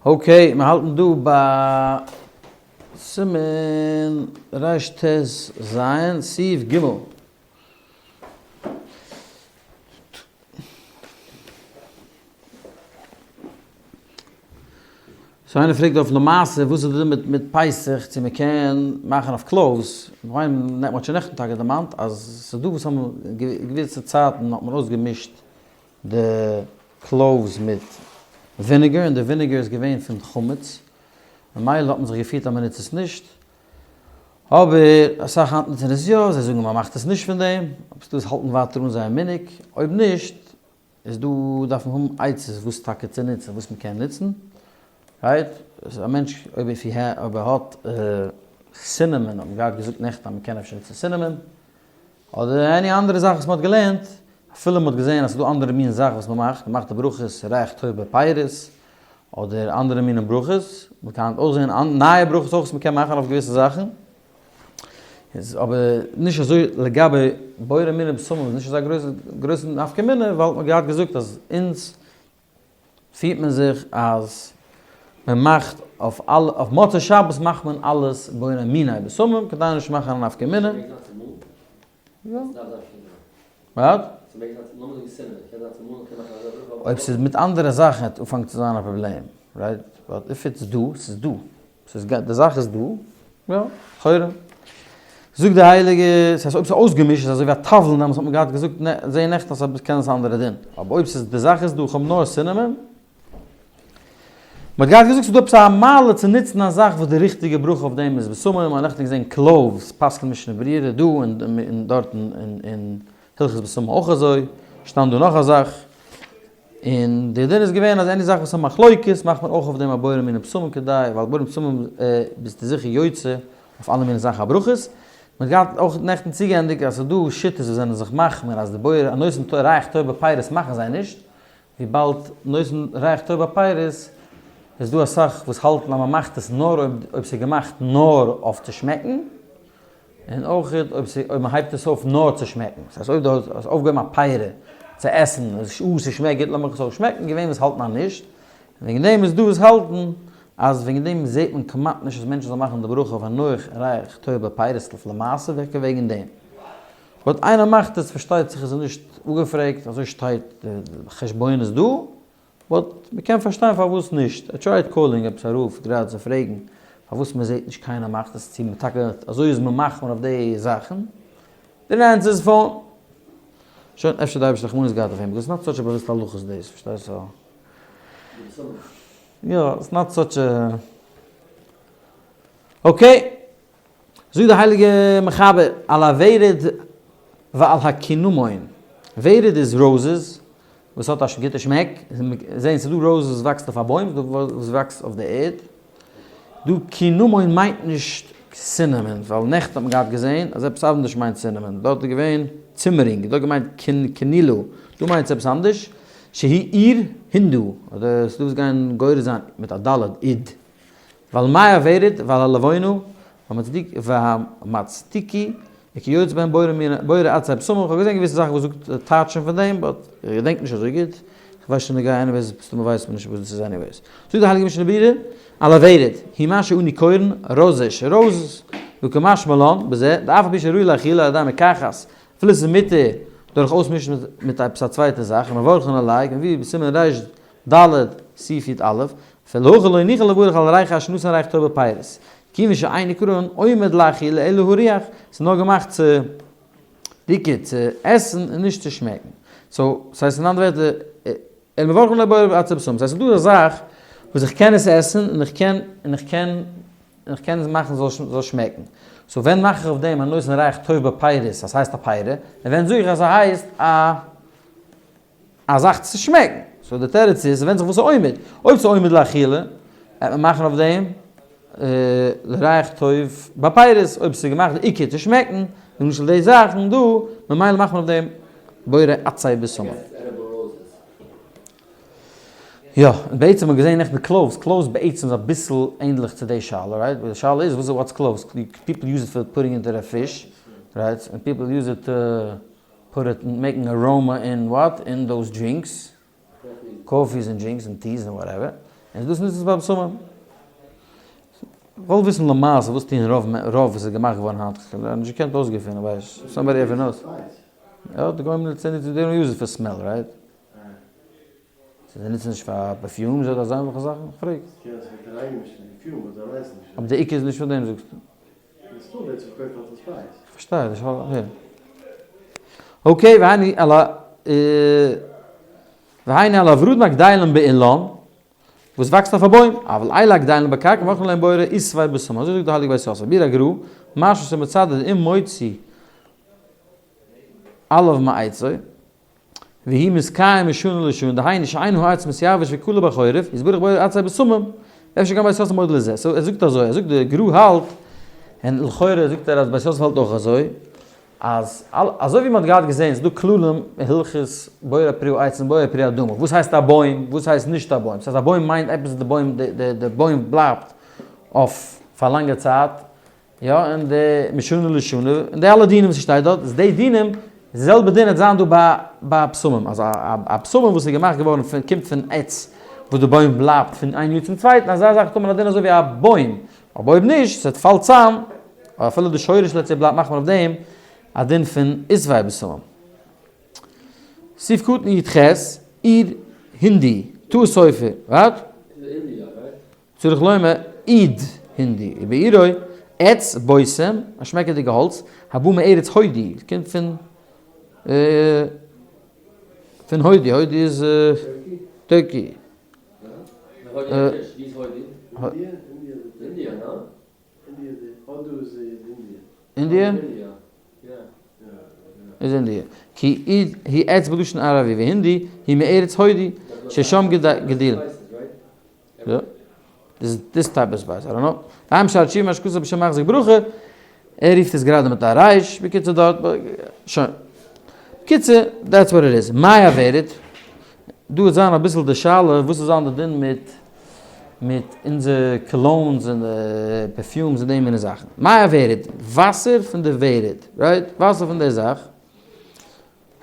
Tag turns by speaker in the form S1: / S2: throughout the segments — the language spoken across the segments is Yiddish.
S1: Okay, מיר האלטן דא ביי סימן רט"ז, סעיף ג'. So איינער פרעגט אויף למעשה וואס איז די דין מיט מיט פסח צו מען קען מאכן אויף cloves, כ'מיין מען האט שוין נעכטן טאקע דערמאנט אז ס'איז דא וואס האבן געוויסע צייטן האט מען אויסגעמישט די cloves מיט vinegar און די vinegar איז געווען פון חמץ ממילא האט מען זיך געפירט אז מען נוצט עס נישט, אבער אסאך היינט נוצן עס יא, זיי זאגן מען מאכט עס נישט פון דעם, אבער ס'דא וואס האלטן ווייטער אן זייער מנהג, אויב נישט איז דא דארף מען האבן עצות וואס טאקע צו נוצן, וואס מען קען נוצן, right? א מענטש אויב if he אויב ער האט cinnamon האט מען געהאט געזאגט נעכטן אז מען קען אפשר נוצן cinnamon, אדער any אנדערע זאך וואס מען האט געלערנט, אפילו מען האט געזען אז ס'איז דא אנדערע מין זאך וואס מען מאכט, מען מאכט די ברכות ריח טוב בפירות, אדער אנדערע מיני ברכות, מען קען אויך זען נייע ברכות אויך וואס מען קען מאכן אויף געוויסע זאכן, איז אבער נישט אזוי לגבי בורא מיני בשמים איז נישט אזא גרויסע נפקא מינה, ווייל מען האט געהאט געזאגט אז אונז פירט מען זיך אז מען מאכט אויף אלע, אויף מוצאי שבת מאכט מען אלעס בורא מיני בשמים כדי נישט מאכן א נפקא מינה. אויב ס'איז מיט אנדערע זאכן וועט אנפאנגן צו זיין א פראבלעם, right? But if it's דא, ס'איז דא. ס'איז די זאך איז דא, יא, לכאורה. זאגט די הייליגע, ס'הייסט אויב ס'איז אויסגעמישט איז אזוי ווי א תבלין דעמאלטס האט מען געהאט געזאגט זעה נעכטן אז ס'קען זיין אנדערע דין. אבער אויב ס'איז די זאך איז דא, כ'האב נאר cinnamon. מ'האט געהאט געזאגט ס'איז דא עפעס א מעלה צו נוצן א זאך וואס די ריכטיגע ברכה אויף דעם איז בשמים, מ'האט נעכטן געזען cloves, פסק'נט משנה ברורה דא און דארטן אין הלכות בשמים אויך אזוי, שטאנט דא נאך א זאך. און די דין איז געווען אז any זאך וואס איז מחלוקת מאכט מען אויך אויף דעם א בורא מיני בשמים כדי, ווייל בורא בשמים ביסטו זיכער יוצא אויף אלע מיני זאכן א ברכות. מען האט געהאט אויך נעכטן צוגעענדיגט אז ס'איז דא שיטות וואס זענען זיך מחמיר אז די בורא הנותן ריח טוב בפירות מאכן זיי נישט, וויבאלד נותן ריח טוב בפירות איז דא אסאך וואס האלטן אז מען מאכט עס נאר אויב אויב ס'איז געמאכט נאר אויף צו שמעקן, און אויך אויב אויב מען הייבט עס אויף נאר צו שמעקן, דאס הייסט אויב דו האסט אויפגעהויבן א פרי צו עסן, און אה ס'שמעקט גוט לאמיך עס אויך שמעקן, געווען וואס האלטן אז נישט, און וועגן דעם איז דא וואס האלטן אז וועגן דעם זעט מען כמעט נישט אז מענטשן זאלן מאכן די ברכה אויף הנח ריח טוב בפירות למעשה וועקער וועגן דעם. But איינער מאכט עס פארשטייט זיך איז ער נישט אפגעפרעגט, אזוי שטייט די חשבונות דא, But מ'קען פארשטיין פארוואס נישט, I tried calling עפעס א רב גראדע צו פרעגן פארוואס מ'זעט נישט קיינער מאכט עס, צו מ'טאקע אזוי איז מען מחמיר אויף די זאכן, didn't answer his phone. שוין אפשר די אייבערשטער רחמנות געהאט אויף אים, because not such א באוויסטע הלכות דאס, פארשטייסט so. יא, it's not such a. Okay. זאגט די הייליגע מחבר, על הוורד ועל הקינמון, ורד איז roses וואס האט א גוטע שמעק, זעהן ס'איז דא roses וואס וואקסט אויף א בוים, ס'דא וואס וואקסט אויף די ערד, דא קינמון מיינט נישט cinnamon, ווייל נעכטן האט מען געהאט געזעהן אז עפעס אנדערש מיינט cinnamon, דארט איז געווען צימערינג, דא געמיינט קנילא, דא מיינט עס עפעס אנדערש, שהיא עיר הינדו, אדער ס'דא וואס גייען גורס זיין מיט א ד' איד. ועל מה הוורד ועל הלבונה והמצדיקי וכיוצא בהם בורא עצי בשמים, כ'האב געזען געוויסע זאכן וואס זאגט טייטשן פון דעם but איך געדענק נישט אזוי גוט, כ'ווייס שוין נוגע anyways מסתמא ווייסט מען נישט וואס דאס איז anyways. זאגט די הייליגע משנה ברורה על הוורד הוא מה שאנו קורין רוזש rose וקמשמע לן בזה דאף על פי שראוי לאכילה על ידי מרקחת אפילו ס'איז מותר דורך אויסמישן מיט עפעס א צווייטע זאך ומברכין עליה כמבואר בסימן ר"ד סעיף י"א אפילו הכי לא ניחא לברך על ריח אשר נתן ריח טוב בפירות, כיוון שאין עיקרן עומד לאכילה אלא הריח, ס'איז נאר געמאכט צו דיקא צו עסן און נישט צו שמעקן. So, ס'הייסט אין אנדערע ווערטער, אלא מברכין עליה בורא עצי בשמים, ס'הייסט ס'איז דא א זאך וואס איך קען עס עסן און איך קען און איך קען און איך קען עס מאכן זאל שמעקן. So ווען מאך איך אויף דעם הנותן ריח טוב בפירות אז ס'הייסט א פרי, און ווען זאג איך אז ס'הייסט א. א זאך צו שמעקן. So די תירוץ איז, ס'ווענדט זיך וואס ס'איז עומד. אויב ס'איז עומד לאכילה, וועט מען מאכן אויף דעם לריח טוב בפירות. אויב ס'איז געמאכט די עיקר צו שמעקן, למשל די זאכן דא, ממילא מאכט מען אויף דעם בורא עצי בשמים. יא, און בעצם האט מען געזען נעכטן cloves, cloves בעצם איז אביסל ענדליך צו די שאלה, right? די שאלה איז וואס איז what's cloves? People use it for putting into the fish, right? און people use it put it making aroma in what? In those drinks, coffees און drinks און teas און whatever. און דאס נוצט עס ביי בשמים. כ'וואלט וויסן למעשה וואס טוען רוב רוב וואס איז געמאכט געווארן היינט, כ'האב נישט געקענט אויסגעפינען, ווייסט, somebody ever knows. יא, די גוים נוצן נישט, they don't use it for smell, right? זיי נוצן נישט פאר perfumes אדער אזעלכע זאכן? כ'פרעג. אבער די עיקר איז נישט פון דעם זאגסטו. כ'פארשטיי נישט, הער. okay, והיינו על ה והיינו על הוורדים הגדלים באילן, וואס וואקסט אויף א בוים, אבל אלו הגדלים בקרקע מברכין עליהם בורא עשבי בשמים, אזוי זאגט די הייליגע בית יוסף, ביאור הגר"א, משמע שמצד דאם מוציא עליו מעצו, והוא מתקיים משנה לשנה, דהיינו שאין העץ מתייבש וכלה בחורף, יתברך בורא עצי בשמים, אפשר גם בית יוסף מודה לזה, so ער זאגט אזוי, ער זאגט די גר"א האלט, און לכאורה זאגט ער אז בית יוסף האלט אויך אזוי, אז אזוי ווי מען האט געהאט געזען ס'איז דא כללים אין הלכות בורא פרי העץ און בורא פרי האדמה, וואס הייסט א בוים, וואס הייסט נישט א בוים, ס'הייסט א בוים מיינט עפעס די בוים די בוים בלייבט אויף פאר לאנגע צייט, יא, און די משנה לשנה, און די אלע דינים וואס ס'שטייט דארט, איז די דינים, די זעלבע דין וועט זיין דא ביי ביי בשמים, אז א בשמים וואס איז געמאכט געווארן פון קומט פון עץ וואס די בוים בלייבט פון איין יאר צום צווייטן, אזא זאך האט מען א דין אזוי ווי א בוים, אבער אויב נישט, ס'פאלט צאם, אבער אפילו די שורש let's say בלייבט מאכט מען אויף דעם א דין פון עשבי בשמים. סעיף קטן י"ח, עיר הינדי, טעות סופר, what? צריך לומר עיד הינדי, ובעירו עץ בושם, א שמעקעדיגע האלץ, הבא מארץ הודי, קומט פון פון הודי, הודי איז Turkey. אינדיע? איז אינדיע. כי עיד היא עץ בלשון ערבי והינדי היא מארץ הודי ששם גדיל. יא. this type of spice, I don't know. והיינו שערי תשובה מה שכתוב בשם מחזיק ברכה, ער רופט עס גראדע מיט א רייש, בקיצור דארט, שוין. בקיצור, that's what it is. מאי הוורד? דא וועט זיין אביסל די שאלה, וואס איז זיין די דין מיט מיט אונזער colognes און די perfumes און די מיני זאכן. מאי הוורד? וואסער פון די ורד, right? וואסער פון די זאך.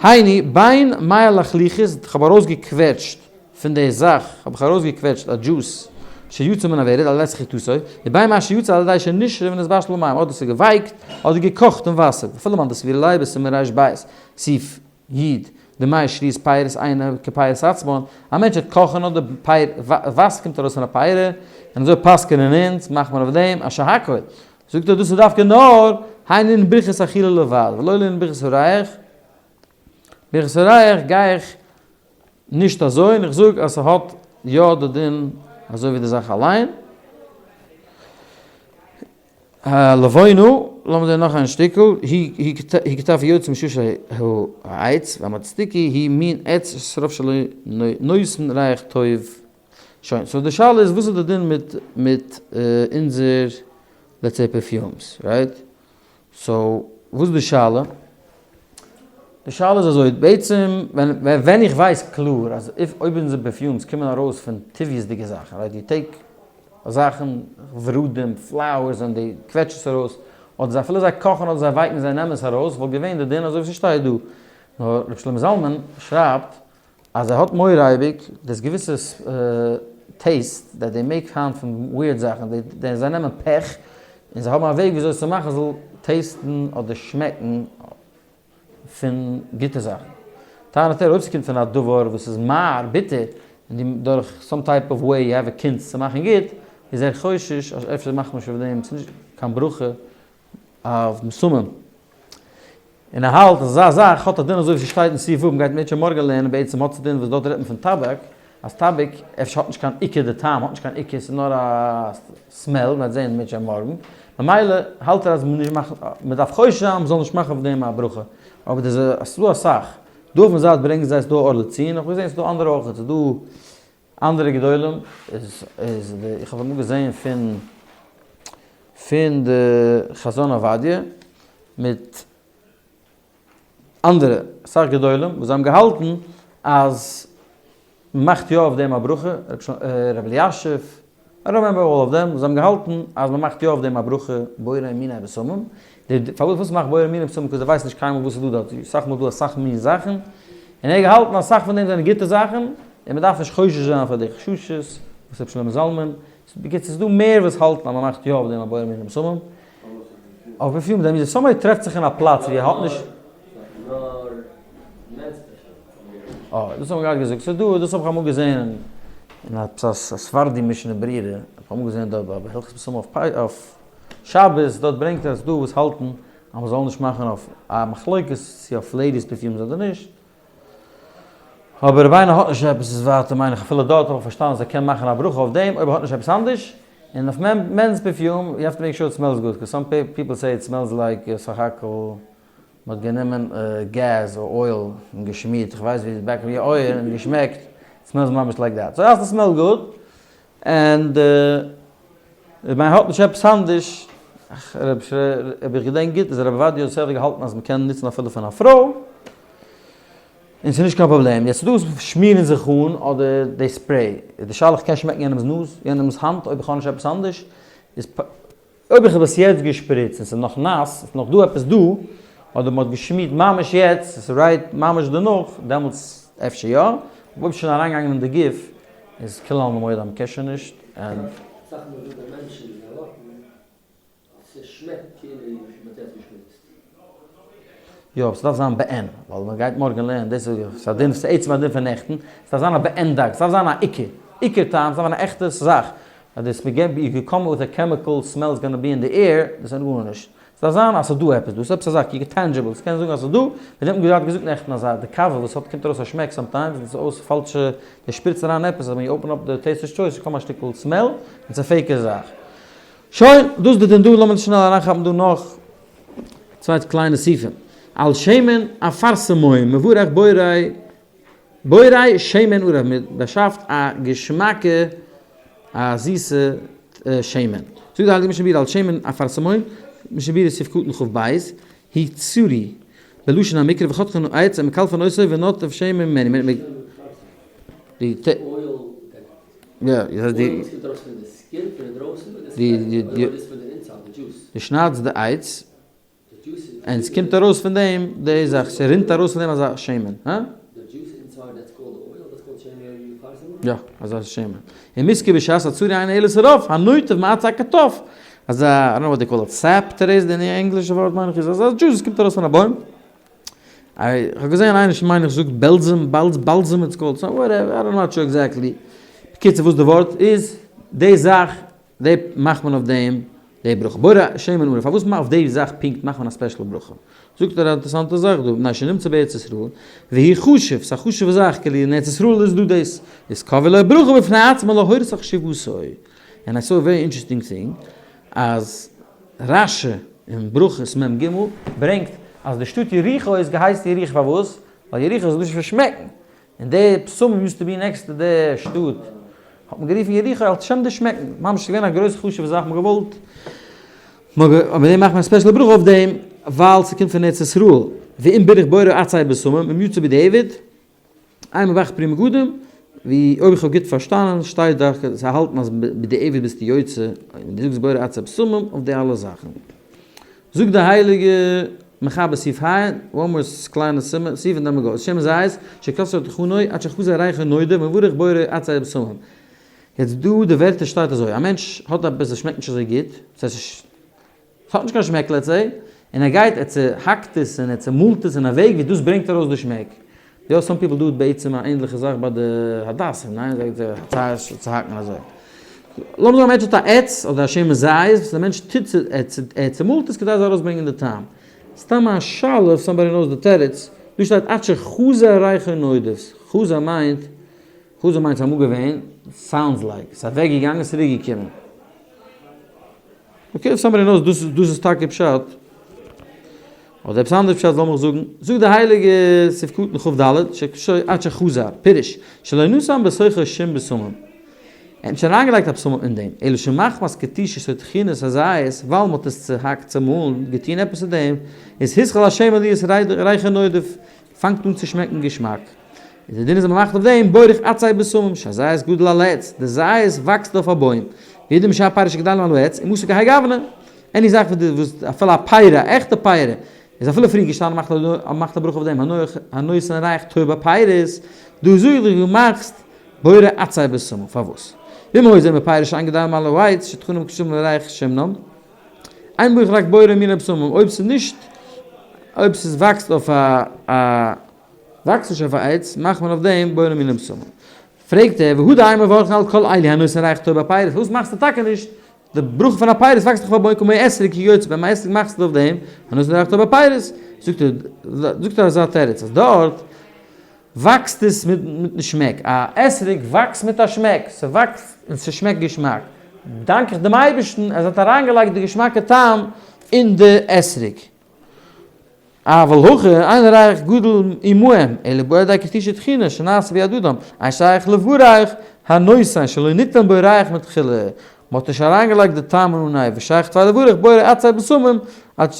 S1: היינו, בין מי הלחלוחית, כ'האב ארויסגעקוועטשט פון די זאך, האב איך ארויסגעקוועטשט א דזשוס, שיצא מן הוורד על ידי סחיטתו, ובין מה שיצא על ידי שנשרה ונתבשל במים, אדער ס'איז געווייקט, אדער געקאכט אין וואסער, ואפילו מאן דסבירא ליה בסימן ר"ב, סעיף י', דמי שריית פירות אינה כפירות עצמן, א מענטש וועט קאכן אדער וואסער קומט ארויס פון א פירה, און אזוי פסק'ענען אונז, מאכט מען אויף דעם א שהכל. זאגט ער דאס איז דווקא נאר היינו אין ברכת אכילה לבד, ולא לענין ברכת הריח, ברכת הריח גיי איך נישט אזוי און איך זאג אז ס'האט יא די דין אזוי ווי די זאך אליין. לבונו, לאמיר זען נאך איין שטיקל, היא כתב יוצא משושי העץ, והמצדיקי היא מין עץ שרף שלא נותן ריח טוב. שוין, so די שאלה איז וואס איז די דין מיט מיט אונזער let's say perfumes, right? so וואס איז די שאלה? די שאלה איז אזוי, בעצם ווען ווען איך ווייס קלאר אז if אויב אונזער perfumes קומען ארויס פון טבעיות'דיגע זאכן, right? you take זאכן, ורדים, flowers, און די קוועטש עס ארויס, אדער זיי אפילו זיי קאכן אדער זיי ווייקן זיי נעמען עס ארויס, וואלט געווען די דין אזוי ווי ס'שטייט דא. נאר ר' שלמה זלמן שרייבט אז ער האט מורא אייביג, דאס געוויסע taste that they make היינט פון weird זאכן, זיי נעמען פעך און זיי האבן א וועג וויאזוי עס צו מאכן זאל taste ן אדער שמעקן פון גוטע זאכן. טענה'ט ער אויב ס'קומט פון א דבר וואס איז מר, ביטער, און דו דורך some type of way you have א קונץ צו מאכן גוט, איז ער חושש אז אפשר מאכט מען שוין פון דעם, ס'נישט קיין ברכה אויף בשמים. און ער האלט אז אזא זאך האט א דין אזוי ווי ס'שטייט אין סעיף ו', מ'גייט אם ירצה השם מארגן לערנען, בעצם האט עס א דין וואס דארט רעדט מען פון טאבאק, אז טאביק אפשר האט נישט קיין עיקר די טעם האט נישט קיין עיקר ס'איז נאר א smell, מ'וועט זען אם ירצה השם מארגן, ממילא האלט ער אז מ'דארף חושש זיין מ'זאל נישט מאכן אויף דעם א ברכה, אבער דאס איז ס'דא אסאך, דא אויפן זייט ברענגען זיי ס'דא אור לציון, איך האב געזען ס'דא אנדערע אויך, ס'דא אנדערע גדולים, איז איז די איך האב אמאל געזען פון פון די חזון עובדיה מיט אנדערע אסאך גדולים וואס זיי האבן געהאלטן אז מ'מאכט יא אויף דעם א ברכה, ר' אלישיב, I don't remember all of them, וואס זיי האבן געהאלטן אז מ'מאכט יא אויף דעם א ברכה בורא מיני בשמים, די פארוואס מ'מאכט בורא מיני בשמים because דו ווייסט נישט קיינמאל וואס איז דא דארט, אסאך מאל איז דא אסאך מין זאכן, און ער האט געהאלטן אסאך פון דעם זענען גוטע זאכן, און מ'דארף נישט חושש זיין פאר די חששות. וואס רבי שלמה זלמן, בקיצור ס'איז דא מער וואס האלטן אז מ'מאכט יא אויף דעם א בורא מיני בשמים, אויף perfume דעם איז somebody טרעפט זיך אין א פלאץ ווי ער האט נישט. אה, דאס האב איך גראדע געזאגט, ס'איז דא, דאס האב איך אמאל געזען אין א ספרדי משנה ברורה, האב איך אמאל געזען דארט ביי הלכות בשמים אויף שבת, דארט ברענגט ער אז ס'איז דא וואס האלטן אז מ'זאל נישט מאכן אויף א מחלוקת צו אויף ladies perfumes אדער נישט, אבער אויב איינער האט נישט עפעס איז ווייטער מיין איך אפילו דארט האב איך פארשטאנען אז ער קען מאכן א ברכה אויף דעם אויב ער האט נישט עפעס אנדערש, און אויף men's perfume you have to make sure it smells good cause some people say it smells like סך הכל מען האט גענומען געז אר oil און געשמירט איך ווייס ווי די back of your אויער און געשמעקט, it smells ממש like that, so it has to smell good and אויב איינער האט נישט עפעס אנדערש, אויב איך געדענק גוט איז רבי עובדיה יוסף האט געהאלטן אז מ'קען נוצן אפילו פון א פרוי, און ס'איז נישט קיין פראבלעם. יעצט איז דא וואס שמירן זיך אן אדער די spray, איז די שאלה איך קען שמעקן יענעמ'ס נאז, יענעמ'ס האנט אויב איך האב נישט עפעס אנדערש, איז אויב איך האב עס יעצט געשפריצט און ס'איז נאך נאס, ס'איז נאך דא עפעס דא, אדער מ'האט געשמירט ממש יעצט, ס'איז right ממש דערנאך, דעמאלטס אפשר יא, אבער אויב ס'איז שוין אריינגעגאנגען אין די גוף, איז כולי עלמא מודה אז מ'קען שוין נישט, און.
S2: אסאך מאל זאגן מענטשן ווען זיי וואקן אז ס'שמעקט כאילו מ'האט יעצט געשוויצט.
S1: יא, אבער ס'דארף זיין בעין, ווייל מ'גייט מארגן לערנען, דאס איז ס'איז א דין, ס'איז עצם א דין פון נעכטן, ס'דארף זיין א בעין דק, ס'דארף זיין א עיקר, עיקר טעם, ס'דארף זיין א עכטע זאך, אז דאס מ'געבט, יו קען come with a chemical smell is gonna be in the air, דאס איז גארנישט. ס'דארף זיין אז ס'איז דא עפעס דא, ס'איז עפעס א זאך, כאילו tangible, ס'קען זאגן אז ס'איז דא, ווי האט מען גראדע געזאגט נעכטן אז די קאווע וואס האט קומט ארויס א שמעק sometimes, דאס איז אויס פאלשע, די שפריצט אריין עפעס אז ווען you open up די Taster's Choice קומט א שטיקל smell, און ס'איז א fake ע זאך. שוין, דאס איז די דין דא, לאמיר שנעל אריינכאפן דא נאך צוויי קליינע סעיפים. על שמן אפרסמון מברך בורא בורא שמן ערב, מען באשאפט א געשמאקע א זיסע שמן. זאגט די הייליגע משנה ברורה על שמן אפרסמון, משנה ברורה סעיף קטן כ"ב, הוא צורי, בלשון המקרא וחותכין העץ ומקלפין אותו ונוטף שמן ממנו. דו שניידסט די עץ און ס'קומט ארויס פון דעם די זאך, ס'רינט ארויס פון דעם אזא שמן, הא? יא, אזא שמן. און מוזכר בשעת הצרי אינו אלא שרף, הנוטף מעצי הקטף, אזא, I don't know what they call it, sap טערעז, די ענגלישע ווארט מיין איך איז אזא דזשוס וואס קומט ארויס פון א בוים. איך האב געזען איינער מיין איך זאגט בעלזעם, באלז, balsam it's called, so whatever, I don't not sure exactly. בקיצור וואס די ווארט איז, די זאך די מאכט מען אויף דעם די ברכה. בורא שמן ערב, פארוואס אויף די זאך פונקט מאכט מען א special ברכה? זאגט ער א אינטערעסאנטע זאך דא, מפני שנמצא בארץ ישראל, והוא חשוב, ס'איז א חשוב'ע זאך, כאילו אין ארץ ישראל איז דא דאס, איז קבעו לו ברכה בפני עצמה להורות על חשיבותו. And I saw a very interesting thing, אז רש"י אין ברכות מ"ג ברענגט אז די שטאט יריחו איז געהייסן יריחו פארוואס? ווייל יריחו איז לשון פון שמעקן, און די בשמים used to be next to די שטאט, האט מען גערופן יריחו אלס שם די שמעקן, ממש ס'איז געווען א גרויס חשוב'ע זאך, מ'האט געוואלט, מ'האט דעם מאכט מען א special ברכה אויף דעם, ווייל ס'קומט פון ארץ ישראל, ואם בירך בורא עצי בשמים, אם יצא בדיעבד, אין מברך פרי מגדים, ווי אויב איך האב גוט פארשטאנען שטייט דאך זיי האלטן אז בדיעבד ביסטו יוצא, און דו זאגסט בורא עצי בשמים אויף די אלע זאכן. זאגט די הייליגע מחבר סעיף ה, one more קליינע סעיף און דאן מ'גאוס, שמן זית, שכתר טחנו עד שחזר ריחו נודף מברך בורא עצי בשמים. יעצט דא די ווערטער שטייט אזוי, א מענטש האט עפעס וואס שמעקט נישט אזוי גוט, ס'הייסט ס'האט נישט קיין שמעק let's say, און ער גייט ער צוהאקט עס און ער צומאלט עס אין א וועג ווי דאס ברענגט ארויס די שמעק. יא some people do בעצם א ענדליכע זאך ביי די הדסים, ניין? זיי צוהאקן אזוי. לאמיר זאגן א מענטש האט א עץ אדער א שמן זית וואס דער מענטש טוט צו ער צומאלט עס כדי עס זאל ארויסברענגען די טעם. סתם א שאלה if somebody knows די תירוץ, דא שטייט עד שחזר ריחו נודף, חזר מיינט, חזר מיינט ס'איז אמאל געווען, sounds like, ס'איז אוועקגעגאנגען צוריק געקומען. okay, if somebody knows דאס דאס איז טאקע פשט. אדער עפעס אנדערש פשט זאל מיך זאגן. זאגט די הייליגע סעיף קטן כ"ד, עד שחזר, פירוש, שלא נתן בתוכו שום בשמים. ער האט נישט אריינגעלייגט א בשמים אין דעם, אלא שמחמת כתישת או טחינת הזית, ווייל מ'האט עס צוהאקט, צומאלן, געטון עפעס צו דעם, איז התחיל השמן להיות ריחו נודף, פאנגט אן צו שמעקן געשמאק. און די דין איז אז מ'מאכט אויף דעם בורך עצי בשמים, שהזית גדל על העץ, די זית וואקסט אויף א בוים, וידוע משאר פירות שגדלים על העץ, ומתוק כהאי גוונא, any זאך וואס אפילו א פירה, א עכטע פירה, איז אפילו פריער געשטאנען מאכט א מאכט א ברכה אויף דעם, הנותן ריח טוב בפירות, דא זאג איך דיר דו מאכסט בורא עצי בשמים, פארוואס? ואם היה זה מפירות שאין גדלים על העץ שטחונם כשמן וריח שמנם, אין מברך רק בורא מיני בשמים, אויב ס'איז נישט, אויב ס'איז וואקסט אויף א א וואקסט נישט אויף א עץ, מאכט מען אויף דעם בורא מיני בשמים. פרעגט ער, והא דאין מברכין על כל אלו הנותן ריח טוב בפירות, פארוואס מאכסטו טאקע נישט די ברכה פון א פירות וואקסט דאך אויף א בוים כמו אתרוג כיוצא בהם, א אתרוג מאכסטו אויף דעם הנותן ריח טוב בפירות, זאגט ער, זאגט ער אזא תירוץ אז דארט וואקסט עס מיטן שמעק, א אתרוג וואקסט מיט א שמעק, ס'וואקסט און ס'שמעקט געשמאק, דאנק איך דעם אייבערשטן אז ער האט אריינגעלייגט די געשמאקע טעם אין די אתרוג. אבל הכא אין ריח גדול עמהם, אלא בא על ידי כתישה טחינה שנעשה ביד אדם, אין שייך לברך הנותן שלא ניתן בו ריח מתחילה, מען האט נישט אריינגעלייגט די טעם אין אנהייב, ושייך טפי לברך בורא עצי בשמים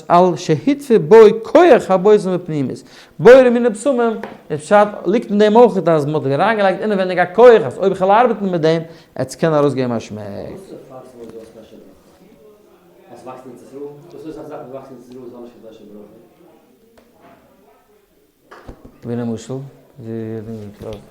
S1: על שהתווה בו כח הבושם בפנימיות. בורא מיני בשמים איז פשט ליגט אין דעם אויך אז מען האט אריינגעלייגט אינעווענדיג א כח אז אויב איך וועל ארבעטן מיט דעם עטס קענען ארויסגעבן א שמעק.
S2: וואס איז פארסן וואס דו האסט משא ברכה? אז ס'וואקסט אין ארץ ישראל? וואס איז אסאך זאכן וואס וואקסן אין ארץ ישראל וואס האבן נישט קיין ספעשל ברכה?
S1: ווי למשל?